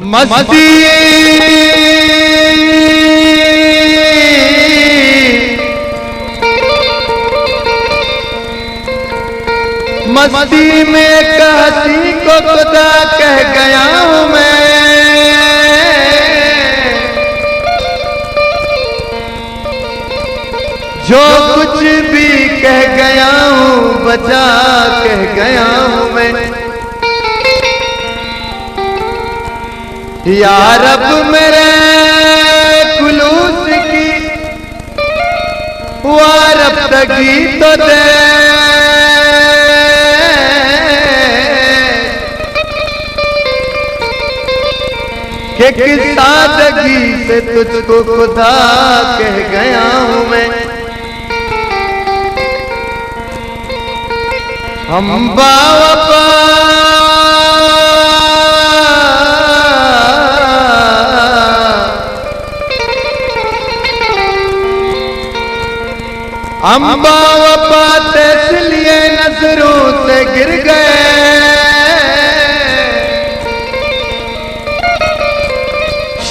مستی، مستی میں ایک ہنسی کو خدا کہہ گیا ہوں میں، جو کچھ بھی کہہ گیا ہوں، بجا کہہ گیا ہوں میں۔ یا رب میرے خلوص کی وارفتگی تو دے، کہ کس سادگی سے تجھ کو خدا کہہ گیا ہوں میں۔ ہم باوفا، ہم باوفا تھے اس لیے نظروں سے گر گئے،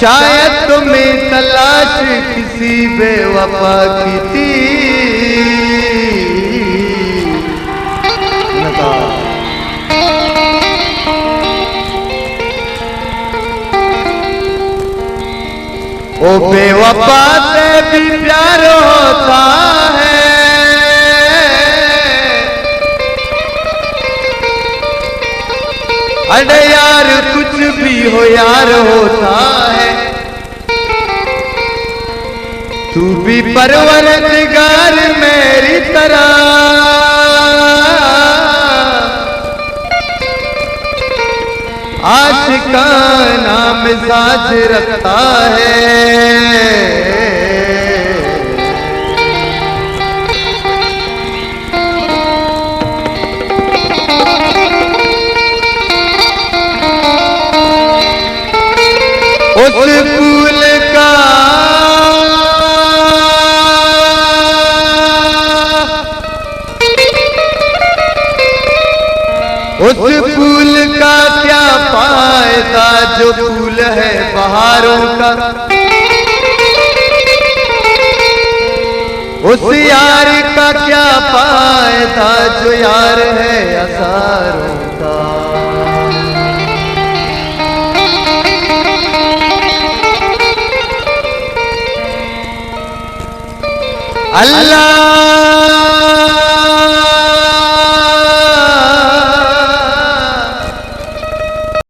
شاید تمہیں تلاش کسی بے وفا کی تھی۔ او بے وفا سے بھی پیار ہوتا ہے۔ اڑے یار، کچھ بھی ہو یار ہوتا ہے۔ تو بھی پروردگار میری طرح عاشقانہ مزاج رکھتا ہے۔ اس پھول کا، اس پھول کا کیا فائدہ جو پھول ہے بہاروں کا؟ اس یار کا کیا فائدہ جو یار ہے ہزاروں